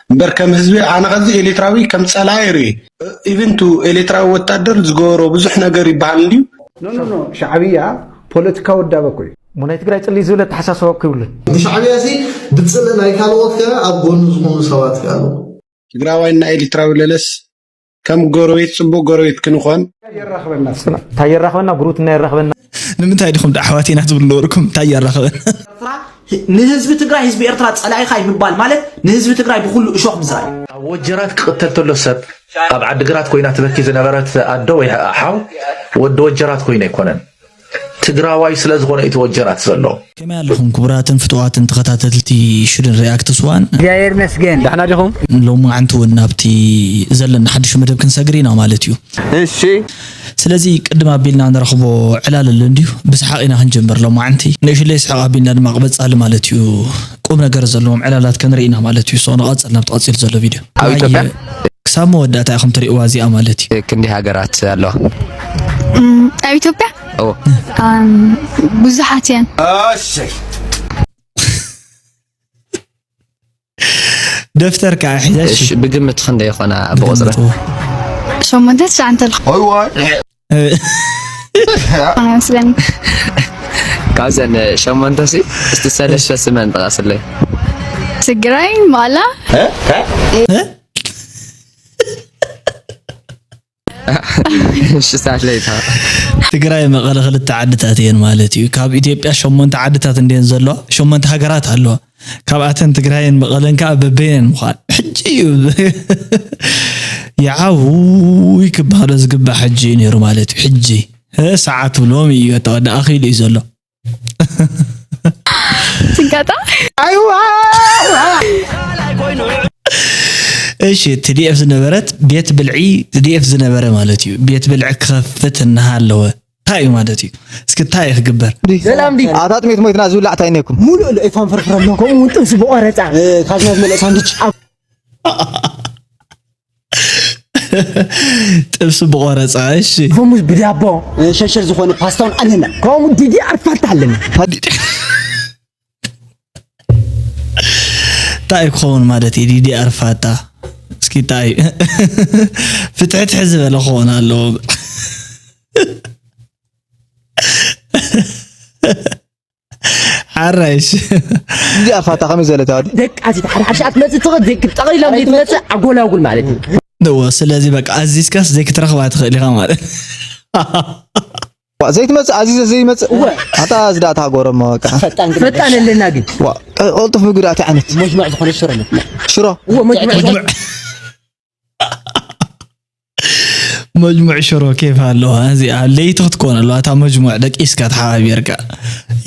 እምበር ከም ህዝቢ ኣነ ከዚ ኤሌትራዊ ከም ጸላኢ ርኢ። ኢቭንቱ ኤሌትራዊ ወታደር ዝገበሮ ብዙሕ ነገር ይበሃል እንድዩ። ኖ ኖ ኖ ሻዕብያ ፖለቲካ ወዳበ እኮ እዩ። እሞ ናይ ትግራይ ጽልኢ ዝብል ኣተሓሳስባ እኮ ይብሉን። ንሻዕብያ ሲ ብጽልኢ ናይ ካልኦት ከ ኣብ ጎኑ ዝኾኑ ሰባት ከ ኣለዉ። ትግራዋይና ኤሌትራዊ ለለስ ከም ጎረቤት ጽቡቅ ጎረቤት ክንኾን። እንታይ የራኽበና ጉሩትና የራኽበና። ንምንታይ ዲኹም ደኣ ኣሕዋት ኢና ትብሉ ነበርኩም? እንታይ የራኽበና? ንህዝቢ ትግራይ ህዝቢ ኤርትራ ጸላኢኻ ምባል ማለት ንህዝቢ ትግራይ ብኹሉ እሾኽ ምዝራይ። ኣብ ወጀራት ክቕተል ተሎ ሰብ ኣብ ዓድግራት ኮይና ትበኪ ዝነበረት ኣዶ ወይ ሓው ወዲ ወጀራት ኮይኑ ኣይኮነን። ትግራዋይ ስለ ዝኾነ እዩ ተወጀራት ዘሎ። ከመይ ኣለኹም ክቡራትን ፍቱዋትን ተኸታተልቲ ሽዱን ሪኣክትስ ዋን? እግዚኣብሔር ይመስገን። ዳሕና ዲኹም? ሎማዓንቲ እውን ናብቲ ዘለና ሓድሽ መደብ ክንሰግር ኢና ማለት እዩ። እሺ። ስለዚ ቅድም ኣቢልና ንረኽቦ ዕላል ኣሎ እንድዩ። ብሰሓቕ ኢና ክንጅምር ሎማዓንቲ። ንእሽለይ ስሓቕ ኣቢልና ድማ ክበጻሊ ማለት እዩ። ቁም ነገር ዘለዎም ዕላላት ከንርኢ ኢና ማለት እዩ። ሶ ንቐጽል ናብቲ ቀጺሉ ዘሎ ቪድዮ። ኣብ ኢትዮጵያ? ክሳብ መወዳእታ ኢኹም ትርእይዋ እዚኣ ማለት እዩ። ክንደይ ሃገራት ኣለዋ? ኣብ ኢትዮጵያ ኦ ብዙሓት እየን። ደፍተር ከዓ ሒዘ እሺ። እሺ ብግምት ክንደይ ይኾና ብቁፅሪ? ሸሞንተ ትሽዓተ ኣለኹ። እዋይ ኣይመስለኒ። ካብዘን ሸሞንተ ሲ እስቲ ሰለስተ ስመን ጥቐስለይ። ትግራይ፣ መቐለ፣ እሺ ሳለይታ ትግራይ መቐለ ክልተ ዓድታት እየን ማለት እዩ። ካብ ኢትዮጵያ ሸሞንተ ዓድታት እንድየን ዘለዋ፣ ሸሞንተ ሃገራት ኣለዋ። ካብኣተን ትግራይን መቐለን ከዓ በበይነን ምዃን ሕጂ እዩ። ይዓውይ ክበሃሎ ዝግባእ ሕጂ እዩ ነይሩ ማለት እዩ። ሕጂ እ፣ ሰዓት ሎሚ እዩ፣ ተወዳ ኣኺሉ እዩ ዘሎ። ትጋጣ እሺ፣ ቲዲኤፍ ዝነበረት ቤት ብልዒ፣ ቲዲኤፍ ዝነበረ ማለት እዩ። ቤት ብልዒ ክኸፍት እናሃለወ እንታይ እዩ ማለት እዩ? እስኪ እንታይ እዩ ክግበር? ሰላም ዲ ኣታ ጥሜት ሞይትና ዝብላዕ እንታይ ነኩም? ሙሉእ ልእፋን ፍርፍር ኣሎ። ከምኡ እውን ጥብሲ ብቆረፃ፣ እ፣ ካዝና ዝመልአ ሳንዱች። ኣብ ጥብሲ ብቆረፃ። እሺ፣ ፈሙዝ ብዳቦ፣ እ፣ ሸርሸር ዝኾነ ፓስታውን ኣለና። ከምኡ ዲዲ ኣርፋታ ኣለና። እንታይ ክኸውን ማለት እዩ? ዲዲ ኣርፋታ። እስኪ እንታይ ፍትሕትሕ ዝበለ ክኸውን ኣለዎ። ሓራይሽ እዚ ኣፋታ ከመይ ዝበለት ኣዲ ደቂ ኣዚት ሓደ ሓደ ሸዓት መጽእ ትኽእል ዘይክድ ጠቕሊላ ዘይትመጽእ ኣጎላጉል ማለት እዩ። እዎ፣ ስለዚ በቃ ኣዚዝካስ ዘይክትረኽባ ትኽእል ኢኻ ማለት። ዋ ዘይትመጽእ ኣዚዘ ዘይመጽእ እወ። ኣታ ዝዳታ ጎረሞ በቃ ፈጣን ግን ፈጣን ኣለና ግን ዋ ቀልጡፍ ምግቢ ዳቲ ዓይነት መጅሙዕ ዝኾነ ሽሮ ነው። ሽሮ እወ መጅሙዕ መጅሙዕ መጅሙዕ ሽሮ ኬፍ ኣለዋ። እዚኣ ለይቲ ክትኮን ኣለዋ። እታ መጅሙዕ ደቂስካ ተሓባቢርካ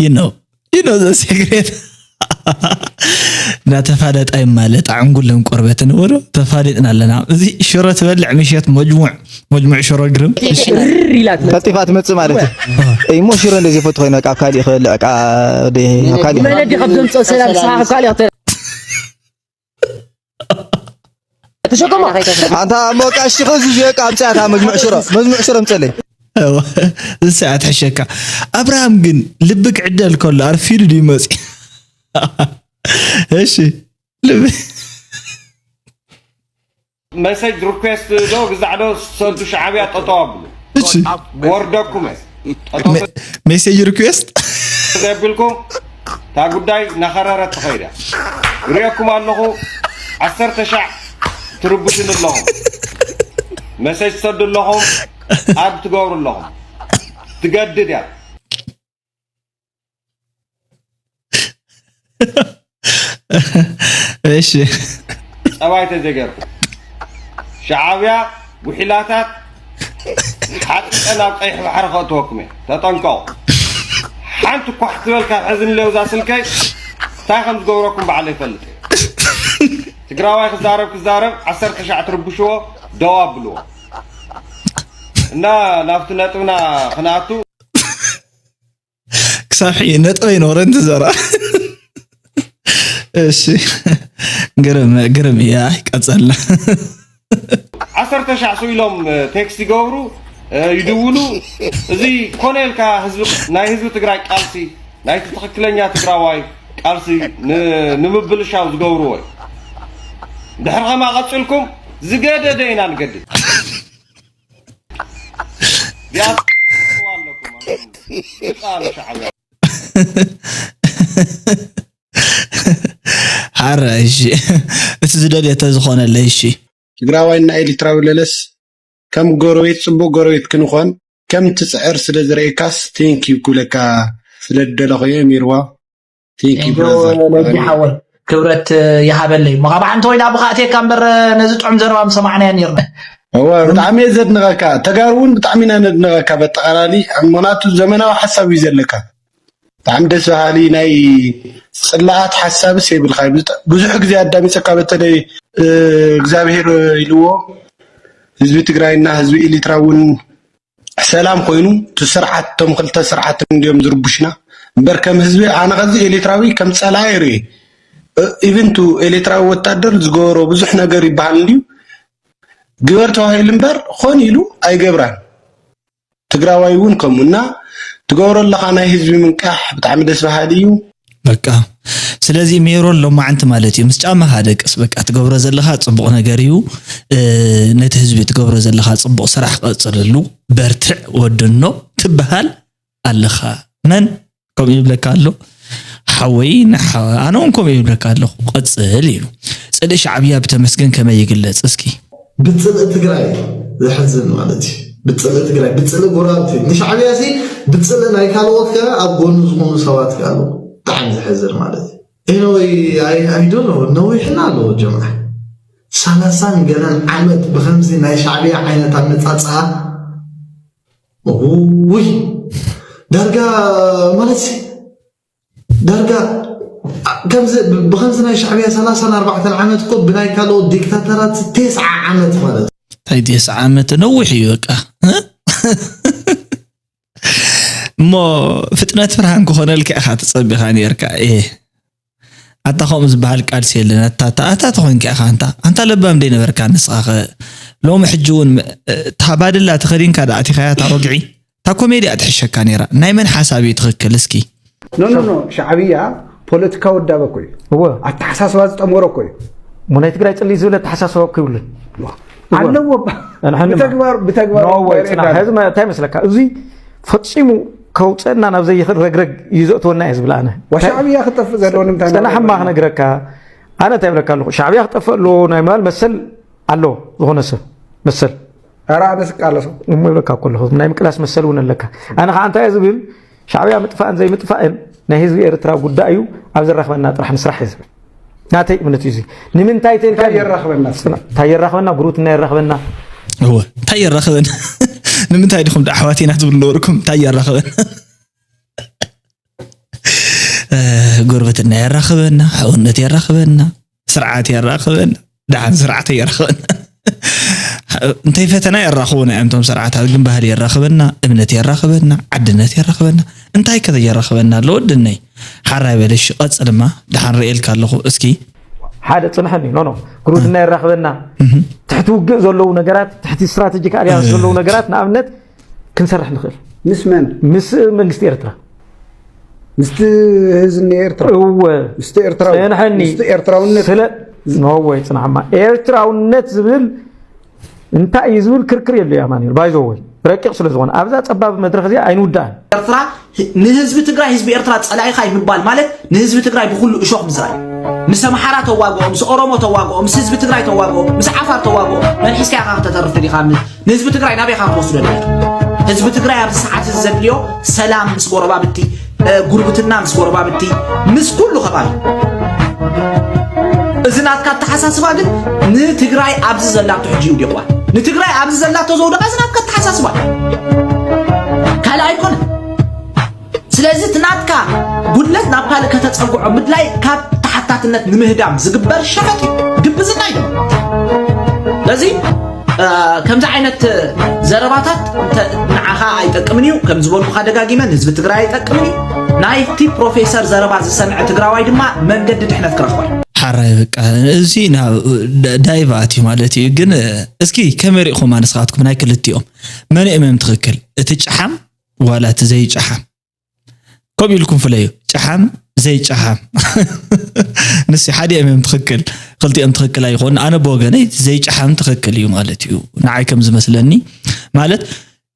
ይኖ ይኖ ዘሴግሬት እናተፋለጣ ይማለጥ ዓንጉልን ቆርበትን ወዶ ተፋሊጥና ኣለና። እዚ ሽሮ ትበልዕ ምሸት መጅሙዕ መጅሙዕ ሽሮ ግርም ሽርር ኢላት ቀልጢፋ ትመጽእ ማለት እዩ። እሞ ሽሮ እንደዚህ ፈትኾ ይነቃ ካሊእ ክበልዕ ቃ ወደ ካሊእ መለዲ ካብ ዘምጽኦ ሰላም ሰሓ ካሊእ ተሸከሞ ኣንታ እሞ ቀሺ ኸዚ ዚዮ ቃ ኣምፅኣታ መጅሙዕ ሽሮ መጅሙዕ ሽሮ ምፀለይ እሰይ ኣትሕሸካ ኣብርሃም ግን ልቢ ክዕደል ከሎ ኣርፊዱ ድዩ መፂ እሺ ልቢ message request ዶ ግዛዕ ዶ ሰዱ ሻዕብያ ጠጠው ኣብሉ እሺ ወርደኩም message request ዘብልኩም እታ ጉዳይ ናኸረረት ትኸይድ እያ ርእየኩም ኣለኹ ዓሰርተ ሻዕ ትርብሹን ኣለኹም message ትሰዱ ኣለኹም ኣብ ትገብሩ ኣለኹም ትገድድ እያ እሺ ጸባይ ተዘገርኩ ሻዓብያ ጉሒላታት ሓጥጠ ናብ ቀይሕ ባሕሪ ከእትወኩም እየ ተጠንቀቑ ሓንቲ ኳሕ ትበል ካብ ሕዚ ንለውዛ ስልከይ እንታይ ከም ዝገብረኩም ባዕለ ይፈልጥ እየ ትግራዋይ ክዛረብ ክዛረብ ዓሰርተ ሻዕ ትርብሽዎ ደው ኣብልዎ እና ናብቲ ነጥብና ክንኣቱ ክሳብ ሕጂ ነጥበ ይኖረ እንተ ዘራ እሺ ግርም ግርም እያ ቀጸልና ዓሰርተ ሻዕ ስኢሎም ቴክስት ይገብሩ ይድውሉ እዚ ኮነ ኢልካ ህዝቢ ናይ ህዝቢ ትግራይ ቃልሲ ናይቲ ትኽክለኛ ትግራዋይ ቃልሲ ንምብልሻው ዝገብርዎ እዩ ድሕሪ ኸማ ቀጽልኩም ዝገደደ ኢና ንገድድ። ዲያስፖራ ኣለኩም፣ ኣንቱም ህጻን ሻዕብያ። ሓረ እሺ፣ እቲ ዝደልዮ ተዝኾነለይ እሺ። ትግራዋይና ኤሪትራዊ ለለስ ከም ጎረቤት ጽቡቅ ጎረቤት ክንኾን ከም ትጽዕር ስለ ዝረኤካስ ቴንኪው ክብለካ ስለ ዝደለኹ እየ። ሚርዋ ቴንኪው ቴንኪው ብራዘር። ነጂ ሓወይ፣ ክብረት ይሃበለይ። እሞ ካብ ሓንቲ ወይና ብኻእትየካ እምበር ነዚ ጥዑም ዘረባ ምሰማዕናዮ ነርና። እወ ብጣዕሚ እየ ዘድንቐካ። ተጋሩ እውን ብጣዕሚ ኢና ነድንቐካ። በጠቓላሊ ምኽንያቱ ዘመናዊ ሓሳብ እዩ ዘለካ። ብጣዕሚ ደስ በሃሊ ናይ ጽላኣት ሓሳብስ የብልካ። ብዙሕ ግዜ ኣዳሚፀካ በተለይ እግዚኣብሔር ኢልዎ ህዝቢ ትግራይና ህዝቢ ኤሊትራ እውን ሰላም ኮይኑ እቲ ስርዓት እቶም ክልተ ስርዓት እንዲዮም ዝርቡሽና እምበር ከም ህዝቢ ኣነ ከዚ ኤሊትራዊ ከም ፀላኢ ርኢ ኢቭን ቱ ኤሊትራዊ ወታደር ዝገበሮ ብዙሕ ነገር ይበሃል እንዲዩ ግበር ተባሂሉ እምበር ኾን ኢሉ ኣይገብራን። ትግራዋይ እውን ከምኡ እና ትገብሮ ኣለኻ ናይ ህዝቢ ምንቃሕ ብጣዕሚ ደስ በሃሊ እዩ። በቃ ስለዚ ሜሮን ሎማዓንቲ ማለት እዩ ምስ ጫማኻ ደቅስ በቃ ትገብሮ ዘለኻ ፅቡቕ ነገር እዩ። ነቲ ህዝቢ ትገብሮ ዘለኻ ፅቡቕ ስራሕ ቀፅለሉ። በርትዕ ወድኖ ትበሃል ኣለኻ። መን ከምኡ ይብለካ ኣሎ ሓወይ ንሓ ኣነ እውን ከምኡ ይብለካ ኣለኹ። ቀፅል እዩ ፅልኢ ሻዕብያ ብተመስገን ከመይ ይግለፅ እስኪ? ብፅልኢ ትግራይ ዘሕዝን ማለት እዩ። ብፅልኢ ትግራይ ብፅልኢ ጎረባብቲ ንሻዕብያ ሲ ብፅልኢ ናይ ካልኦት ከ ኣብ ጎኑ ዝኾኑ ሰባት ከ ኣለዉ። ብጣዕሚ ዘሕዝን ማለት እዩ። Anyway I, I don't know ነዊሕና ኣለዎ ጀምዓ ሰላሳን ገለን ዓመት ብከምዚ ናይ ሻዕብያ ዓይነት ኣመፃፅኣ ውይ ዳርጋ ማለት ሲ ዳርጋ ከምዚ ብከምዚ ናይ ሻዕብያ ሰላሳን ኣርባዕተን ዓመት እኮ ብናይ ካልኦት ዲክታተራት ቴስዓ ዓመት ማለት እዩ። እንታይ ቴስዓ ዓመት ነዊሕ እዩ በቃ እ? እሞ ፍጥነት ብርሃን ክኾነልካ ኢኻ ትጸቢኻ ነርካ። ኤ ኣታ ከምኡ ዝበሃል ቃልሲ የለን። ኣታ ኣታ ኣታ ተኾንካ ኢኻ ኣንታ ኣንታ ለባም ደይ ነበርካ ንስኻ ኸ ሎሚ ሕጂ እውን ም- እ፣ ታባድላ ተኸዲንካ ዳኣ ኣቲኻያ እታ ወግዒ እታ ኮሜድያ ትሕሸካ ነይራ። ናይ መን ሓሳብ እዩ ትኽክል እስኪ? ኖ ኖ ኖ ሻዕብያ ፖለቲካዊ ውዳበ እኮ እዩ። እወ ኣተሓሳስባ ዝጠመሮ እኮ እዩ። እሞ ናይ ትግራይ ፅልኢ ዝብል ኣተሓሳስባ እኮ ይብሉን። ኣለዎ ባ- ኣንሕን ብተግባር ብተግባር ኖ ወይ ፅናሕ። ሕዚ እንታይ መስለካ? እዚ ፈፂሙ ከውፀና ናብ ዘይኽእል ረግረግ እዩ ዘእትወና እየ ዝብል ኣነ። ዋ ሻዕብያ ክጠፍእ ዘለዎ ንምንታይ? ፅናሕ እማ ክነግረካ። ኣነ እንታይ ይብለካ ኣለኹ? ሻዕብያ ክጠፍእ ኣለዎ ናይ ምባል መሰል ኣለዎ ዝኾነ ሰብ መሰል። ኧረ ኣነስ እቃለሶ። እሞ ይብለካ እኮ ኣለኹ። ናይ ምቅላስ መሰል እውን ኣለካ። ኣነ ከዓ እንታይ እየ ዝብል? ሻዕብያ ምጥፋእን ዘይምጥፋእን ናይ ህዝቢ ኤርትራ ጉዳይ እዩ። ኣብ ዘራኽበና ጥራሕ ንስራሕ እየ ዝብል። ናተይ እምነት እዩ እዚ። ንምንታይ ተልካ እንታይ የራኽበና? እንታይ የራኽበና? ጉርብትና የራኽበና። እወ እንታይ የራኽበና? ንምንታይ ዲኹም ኣሕዋት ኢና ትብሉ ነበርኩም? እንታይ የራኽበና? ጎረበትና የራኽበና፣ ሕውነት የራኽበና፣ ስርዓት የራኽበና፣ ደሓን ስርዓት የራኽበና። እንተይ ፈተና የራኽቡና እዮም እቶም ስርዓታት፣ ግን ባህሊ የራኽበና፣ እምነት የራኽበና፣ ዓድነት የራኽበና። እንታይ ከ የራኽበና ኣሎ ወድነይ? ሓራይ በልሽ ቀፅልማ ደሓን ርእየልካ ኣለኹ እስኪ። ሓደ ፅንሐኒ ኖ ኖ ጉርብትና የራኽበና ትሕቲ ውግእ ዘለዉ ነገራት ትሕቲ ስትራቴጂክ ኣልያንስ ዘለዉ ነገራት ንኣብነት ክንሰርሕ ንኽእል ምስ መን ምስ መንግስቲ ኤርትራ ምስቲ ህዝቢ ኤርትራ እወ ምስቲ ኤርትራዊ ጽንሐኒ ምስቲ ኤርትራውነት ስለ ኖወይ ጽናሕማ ኤርትራውነት ዝብል እንታይ እዩ ዝብል ክርክር የሉ ኣማኑኤል ባይዞወይ ረቂቕ ስለ ዝኾነ ኣብዛ ጸባብ መድረኽ እዚኣ ኣይንውዳእን ኤርትራ ንህዝቢ ትግራይ ህዝቢ ኤርትራ ጸላኢኻ እዩ ምባል ማለት ንህዝቢ ትግራይ ብኹሉ እሾኽ ምዝራእ እዩ። ምስ ኣምሓራ ተዋግኦ፣ ምስ ኦሮሞ ተዋግኦ፣ ምስ ህዝቢ ትግራይ ተዋግኦ፣ ምስ ዓፋር ተዋግኦ መን ሒዝካ ኢኻ ከተተርፍ ደሊኻ ንህዝቢ ትግራይ ናበይ ኢኻ ክትወስዶ ደሊኻ? ህዝቢ ትግራይ ኣብዚ ሰዓት እዚ ዘድልዮ ሰላም ምስ ጎረባብቲ፣ ጉርብትና ምስ ጎረባብቲ፣ ምስ ኩሉ ከባቢ። እዚ ናትካ ኣተሓሳስባ ግን ንትግራይ ኣብዚ ዘላቶ ሕጂ ይውዲቕዋ። ንትግራይ ኣብዚ ዘላቶ ዘውደቓ እዚ ናትካ ኣተሓሳስባ ካልእ ኣይኮነን። ስለዚ እቲ ናትካ ጉድለት ናብ ካልእ ከተፀግዖ ምድላይ ካብ ተሓታትነት ንምህዳም ዝግበር ሸፈጥ እዩ፣ ግብዝና እዩ። ስለዚ ከምዚ ዓይነት ዘረባታት ንዓኻ ኣይጠቅምን እዩ። ከም ዝበልኩኻ ደጋጊመ ንህዝቢ ትግራይ ኣይጠቅምን እዩ። ናይቲ ፕሮፌሰር ዘረባ ዝሰምዐ ትግራዋይ ድማ መንገዲ ድሕነት ክረኽባ እዩ። ሓራይ በቃ እዚ ናብ ዳይቭ ኣትዩ ማለት እዩ። ግን እስኪ ከመይ ሪእኹማ ንስኻትኩም ናይ ክልቲኦም መን እዮም ትኽክል እቲ ጨሓም ዋላ እቲ ዘይጨሓም? ከምኡ ኢልኩም ፍለዩ። ጨሓም ዘይጨሓም ንስ ሓደ እዮም እዮም ትኽክል። ክልቲኦም ትኽክል ኣይኾን። ኣነ ብወገነይ ዘይጨሓም ትኽክል እዩ ማለት እዩ። ንዓይ ከም ዝመስለኒ ማለት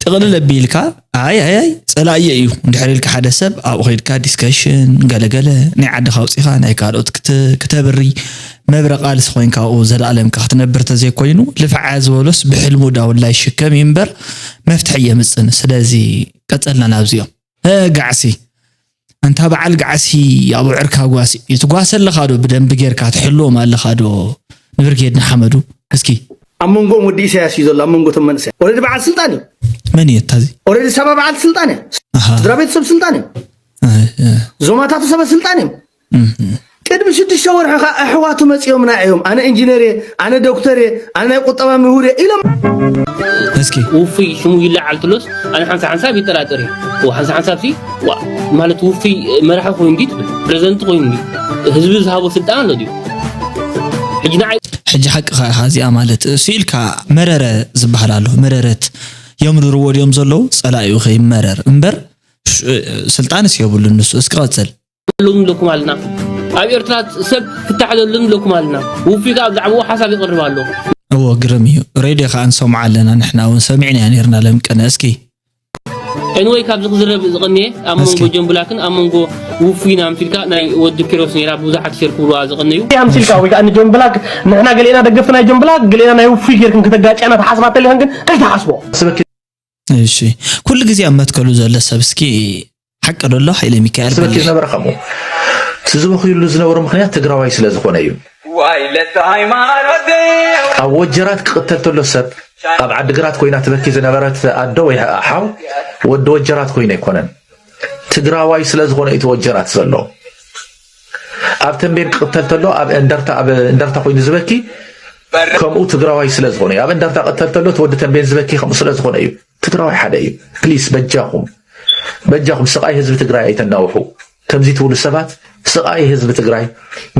ጥቕልል ኣቢልካ ኣይ ኣይ ኣይ ጸላእየ እዩ እንድሕር ኢልካ ሓደ ሰብ ኣብኡ ኸይድካ ዲስከሽን ገለገለ ናይ ዓድኻ ኣውጺኻ ናይ ካልኦት ክተ- ክተብሪ መብረ ቃልሲ ኮይንካ ኣብኡ ዘለኣለምካ ክትነብር ተዘይኮይኑ ልፍዓ ዝበሎስ ብሕልሙ ዳውላ ይሽከም እዩ እምበር መፍትሒ የምጽን። ስለዚ ቀጸልና ናብዚኦም። እ፣ ጋዕሲ። ኣንታ በዓል ጋዕሲ፣ ኣብ ዕርካ ጓሲ። ትጓሰ ኣለኻ ዶ? ብደንቢ ጌርካ ትሕልዎም ኣለኻ ዶ? ንብርጌድ ንሓመዱ። እስኪ። ኣብ መንጎኦም ወዲ ኢሳያስ እዩ ዘሎ፣ ኣብ መንጎ እቶም መንእሰያት። ኦልሬዲ በዓል ስልጣን እዩ። መን እዩ እታ እዚ? ኦልሬዲ ሳባ በዓል ስልጣን እዩ። ኣሃ። ስድራ ቤተሰብ ስልጣን እዩ። ኣይ፣ እ። ዞማታቱ ሰበ ስልጣን እዮም። እህ። ቅድሚ ሽዱሽተ ወርሒ ኸዓ ኣሕዋቱ መጺኦምና እዮም። ኣነ ኢንጂነር እየ፣ ኣነ ዶክተር እየ፣ ኣነ ናይ ቁጠባ ምሁር እየ ኢሎም። እስኪ። ውፉይ ሽሙ ይለዓል ትሎስ ኣነ ሓንሳብ ሓንሳብ ይጠራጠር እየ። ው ሓንሳብ ሓንሳብ ሲ ዋ ማለት ውፉይ መራሒ ኮይኑ ድዩ ትብል? ፕሬዚደንት ኮይኑ ድዩ? ህዝቢ ዝሃቦ ስልጣን ኣሎ ድዩ? ሕጂ ንዓይ ሕጂ ሓቅኻ ኢኻ እዚኣ ማለት ስኢልካ መረረ ዝበሃል ኣሎ። መረረት የምርርዎ ድዮም ዘለዉ? ጸላኢኡ ከይመረር እምበር ሽ- ስልጣንስ የብሉን ንሱ። እስኪ ቀጽል። ኣለዎም ንብለኩም ኣለና። ኣብ ኤርትራ ሰብ ፍታሕ ዘለዎም ንብለኩም ኣለና። ውፉይ ከኣ ብዛዕባኡ ሓሳብ የቕርብ ኣሎ። እዎ፣ ግርም እዩ። ሬድዮ ከኣ ንሰምዖ ኣለና፣ ንሕና እውን ሰሚዕናዮ ነይርና ለምቀነ። እስኪ። ኤንወይ፣ ካብዚ ክዝረብ ዝቐንየ ኣብ መንጎ እስኪ። ጆን ብላክን ኣብ መንጎ ውፉይን ኣምሲልካ ናይ ወዲ ኪሮስ ነይራ ብዙሓት ሸር ክብልዋ ዝቐነዩ። ኣምሲልካ ወይ ከኣ ንጆን ብላክ፣ ንሕና ገሊእና ደገፍቲ ናይ ጆን ብላክ፣ ገሊእና ናይ ውፉይ ጌርክን ከተጋጭያና ተሓስባ እንተሊኽን ግን ከይትሓስቦ። ስበኪ እሺ፣ ኩሉ ግዜ ኣብ መትከሉ ዘሎ ሰብ እስኪ ሓቂ ዶ ኣሎ? ሃይለ ሚካኤል ስበኪ በሊሕ። ዝነበረ ከምኡ። እቲ ዝበኽዩሉ ዝነበሩ ምኽንያት ትግራዋይ ስለ ዝኾነ እዩ። ዋይ ለታ ሃይማኖት ካብ ወጀራት ክቕተል ተሎ ሰብ ኣብ ዓድግራት ኮይና ትበኪ ዝነበረት ኣዶ ወይ ሓው ወዲ ወጀራት ኮይነ ኣይኮነን። ትግራዋይ ስለ ዝኾነ እዩ እቲ ወጀራት ዘሎ። ኣብ ተንቤን ክቕተል ተሎ ኣብ እንደርታ፣ ኣብ እንደርታ ኮይኑ ዝበኪ ከምኡ ትግራዋይ ስለ ዝኾነ እዩ። ኣብ እንደርታ ቅተል ተሎ እቲ ወዲ ተንቤን ዝበኪ ከምኡ ስለ ዝኾነ እዩ። ትግራዋይ ሓደ እዩ። ፕሊስ በጃኹም፣ በጃኹም ስቓይ ህዝቢ ትግራይ ኣይተናውሑ። ከምዚ ትብሉ ሰባት ስቓይ ህዝቢ ትግራይ፣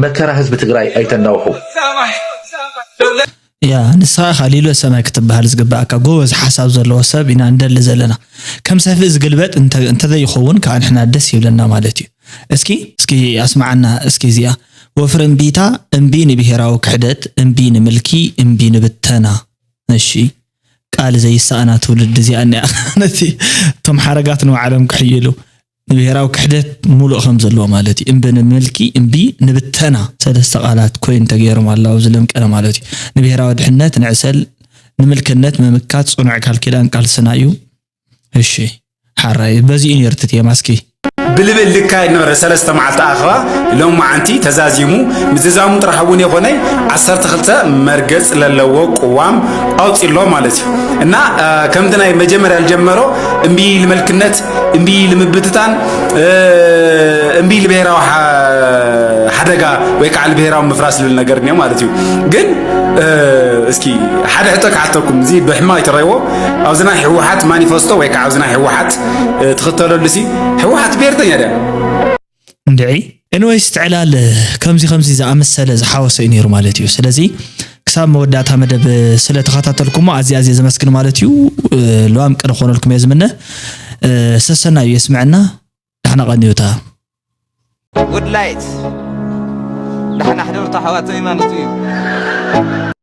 መከራ ህዝቢ ትግራይ ኣይተናውሑ። ያ ንስኻ ኢኻ ሊሎ ሰማይ ክትበሃል ዝግበኣካ ጎበዝ ሓሳብ ዘለዎ ሰብ ኢና እንደሊ ዘለና። ከም ሰፍኢ ዝግልበጥ እንተ- እንተዘይኸውን ከዓ ንሕና ደስ ይብለና ማለት እዩ። እስኪ እስኪ ኣስምዓና እስኪ እዚኣ ወፍሪ እምቢታ እምቢ ንብሄራዊ ክሕደት እምቢ ንምልኪ እምቢ ንብተና። እሺ ቃል ዘይሰኣና ትውልድ እዚኣ እኒኣ ነቲ እቶም ሓረጋት ንባዕሎም ክሕይሉ ንብሄራዊ ክሕደት ሙሉእ ከም ዘለዎ ማለት እዩ። እምቢ ንምልኪ እምቢ ንብተና ሰለስተ ቃላት ኮይን ተገይሮም ኣለዉ ኣብዚ ለምቀነ ማለት እዩ። ንብሄራዊ ድሕነት ንዕሰል ንምልክነት ምምካት ፅኑዕ ካልኪዳን ቃልስና እዩ። እሺ ሓራይ በዚኡ ነይሩ እቲ ቴማ እስኪ። ብልብል ልካየድ ነበረ ሰለስተ መዓልቲ ኣኸባ ሎም መዓንቲ ተዛዚሙ ምዝዛሙ ጥራሕ እውን የኾነይ ዓሰርተ ክልተ መርገጽ ለለዎ ቅዋም ኣውጺሎ ማለት እዩ እና ከምቲ ናይ መጀመርያ ዝጀመሮ እምቢ ልመልክነት እምቢ ልምብትታን እምቢ ልብሄራዊ ሓደጋ ወይ ከዓ ልብሄራዊ ምፍራስ ልብል ነገር እኒኦ ማለት እዩ ግን እስኪ ሓደ ሕቶ ክሓተኩም እዚ ብሕማቅ ይትረይዎ ኣብዚ ናይ ህወሓት ማኒፈስቶ ወይ ከዓ ኣብዚ ናይ ህወሓት ትኽተለሉ ሲ ህወሓት ብሄርተኛ ድያ እንድዒ ኤንወይስ ትዕላል ከምዚ ከምዚ ዝኣመሰለ ዝሓወሰ እዩ ነይሩ ማለት እዩ ስለዚ ክሳብ መወዳእታ መደብ ስለተኸታተልኩሞ ኣዝየ ኣዝየ ዘመስግን ማለት እዩ ልዋም ቅን ክኾነልኩም እየ ዝምነ ሰሰና እዩ የስምዐና ዳሕና ቀንዩታ Good light ዳሕና ሕደርቱ ኣሕዋተይ ማለት እዩ